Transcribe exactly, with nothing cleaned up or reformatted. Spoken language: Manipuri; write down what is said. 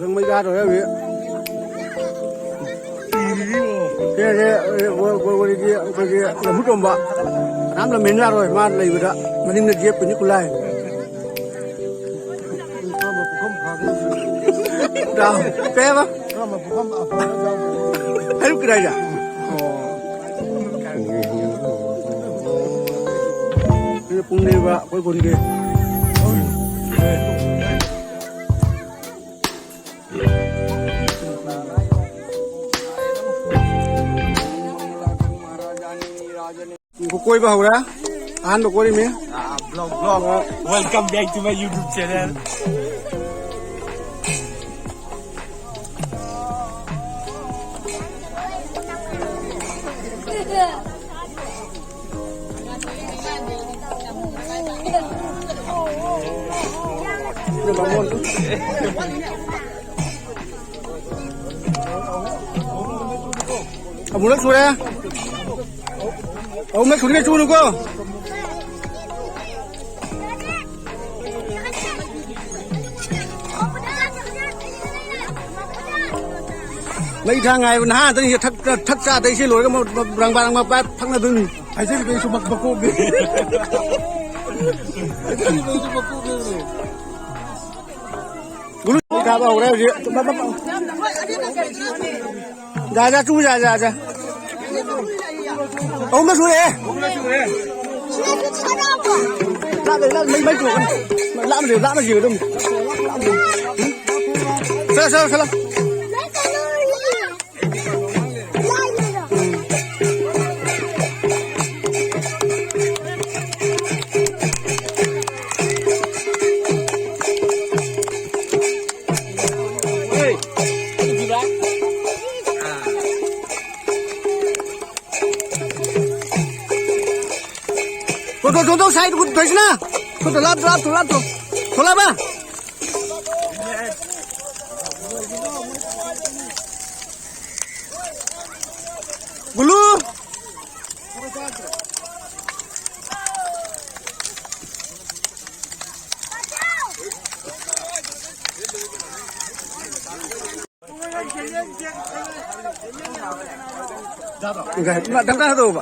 ꯃꯩ ꯊꯥꯗꯧꯔꯦ ꯍꯧꯖꯤꯛ꯫ ꯁꯦ, ꯁꯦ, ꯑꯦ, ꯋꯥ-, ꯋꯥ-, ꯋꯥꯔꯤꯗꯤ ꯑꯩꯈꯣꯏꯒꯤ ꯂꯝꯐꯨ ꯇꯣꯝꯕ꯫ ꯀꯅꯥꯝ ꯂꯝꯍꯦꯟ ꯌꯥꯔꯣꯏ꯫ ꯃꯥ ꯂꯩꯕꯗ ꯃꯅꯤꯡꯗ ꯖꯦꯞ ꯄꯨꯅꯤ ꯈꯨꯠꯂꯥꯏ꯫ ꯀꯩ ꯍꯥꯏꯕ? ꯍꯩꯔꯨꯛꯀꯤꯔꯥ ꯍꯥꯏꯁꯦ? ꯑꯣ꯫ ꯁꯤꯅ ꯄꯨꯡꯅꯦꯕ ꯑꯩꯈꯣꯏ ꯈꯨꯟꯒꯤ꯫ ꯀꯣꯏꯕ ꯍꯧꯔꯦ꯫ ꯑꯍꯥꯟꯕ ꯀꯣꯏꯔꯤꯃꯤ꯫ Vlog, vlog. Welcome back to my YouTube channel. ꯑꯃꯨꯔꯛ ꯁꯨꯔꯦ꯫ ꯑꯍꯨꯝꯂꯛ ꯁꯨꯔꯤꯉꯩ ꯆꯨꯅꯨꯀꯣ꯫ ꯃꯩ ꯊꯥ ꯉꯥꯏꯕ ꯅꯍꯥ ꯉꯥꯛꯇꯅꯤ ꯁꯤꯗ ꯊꯛ-, ꯊꯛ ꯆꯥ ꯇꯩꯁꯦ ꯂꯣꯏꯔꯒ ꯃ-, ꯃ-, ꯔꯪꯕꯥ ꯔꯪꯕꯥ ꯄꯥꯏ ꯊꯛꯅꯗꯣꯏꯅꯤ꯫ ꯍꯥꯏꯖꯔꯤꯕ ꯑꯩꯁꯨ ꯃꯛ-, ꯃꯀꯣꯛꯅꯤ꯫ ꯍꯥꯏꯖꯔꯤꯕ ꯑꯩꯁꯨ ꯃꯀꯣꯛꯅꯤ꯫ ꯒꯨꯂꯨ ꯊꯥꯕ ꯍꯧꯔꯦ ꯍꯧꯖꯤꯛ꯫ ꯖꯥ, ꯖꯥ, ꯆꯨ, ꯖꯥ, ꯖꯥ, ꯖꯥ꯫ ꯑꯍꯨꯝꯂꯛ ꯁꯨꯔꯦ꯫ ꯂꯥꯞꯅ, ꯂꯥꯞꯅ, ꯃꯩ, ꯃꯩ ꯄꯨꯔꯛꯀꯅꯤ꯫ ꯂꯥꯞꯅ ꯆꯦꯜꯂꯨ, ꯂꯥꯞꯅ ꯆꯦꯜꯂꯨ ꯑꯗꯨꯝ꯫ ꯆꯠꯂꯣ, ꯆꯠꯂꯣ, ꯆꯠꯂꯣ꯫ ꯊꯣ, ꯊꯣ, ꯊꯣ, ꯊꯣ, side ꯈꯨꯠ ꯊꯣꯏꯁꯤꯅ꯫ ꯊꯣ, ꯊꯣ, ꯂꯥꯞ, ꯂꯥꯞ, ꯊꯣ, ꯂꯥꯞ, ꯊꯣ꯫ ꯊꯣ, ꯂꯥꯞ, ꯃꯥ꯫ ꯒꯨꯂꯨ꯫ ꯏꯃꯥ, ꯗꯞꯀꯥ ꯊꯥꯗꯣꯛꯑꯣꯕ꯫